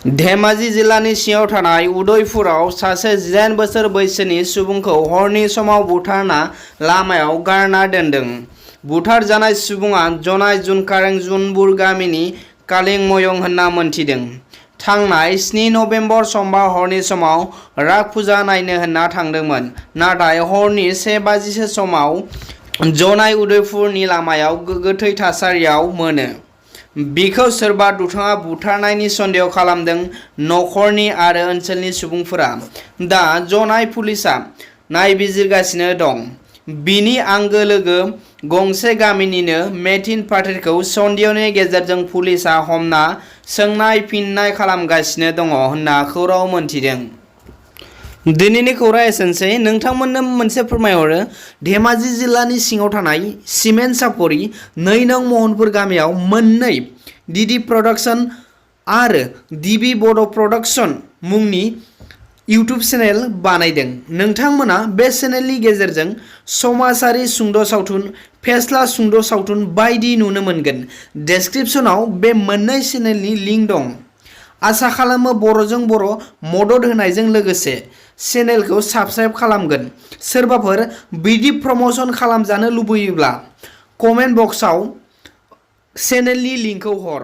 धेमाजि जिल्लानि सिङाव थानाय उदयपुराव सासे 19 बोसोर बैसोनि सुबुंखौ हरनि समाव बुथारना लामायाव गारना दोनदों। बुथारजानाय सुबुङा जनाय जुनकारें जुनबुर गामिनि कालिंमयं होनना मोनथिदों। थांनाय 7 नबेम्बर समबार हरनि समाव राग फुजा नायनो होनना थांदोंमोन, नाथाय हरनि 1 बाजिसो समाव जनाय उदयपुरनि लामायाव गोथै थासारियाव मोनो। बिखौ सोरबा दुथाङा बुथारनायनि सन्देह खालामदों नखरनि आरो ओनसोलनि सुबुंफोरा। दा जनाय पुलिसआ नायबिजिरगासिनो दं। बिनि आंगो लोगो गंसे गामिनिनो मेथिन पार्टिखौ सन्देहनि गेजेरजों पुलिसआ हमना सोंनाय फिननाय खालामगासिनो दङ होनना खौराङाव मोनथिदों। दिनैनि खौरां एसेनोसै। नोंथांमोननो मोनसे फोरमायहरो, धेमाजि जिल्लानि सिङाव थानाय सिमेन्ट सापरि 2 नं महनपुर गामियाव मोननै डिडि प्रडाक्शन आरो डिबि बड' प्रडाक्शन मुंनि इउटुब चेनेल बानायदों। नोंथांमोना बे चेनेलनि गेजेरजों समाजारि सुंद' सावथुन, फेस्ला सुंद' सावथुन बायदि नुनो मोनगोन। डेस्क्रिप्शनाव बे मोननै चेनेलनि लिंक दं। आसा खालामो बर'जों बर' मदद होनायजों लोगोसे चेनेलखौ साबस्क्राइब खालामगोन। सोरबाफोर बिदि प्रमोशन खालामजानो लुबैयोब्ला कमेन्ट बक्सआव चेनेलनि लिंकखौ हर।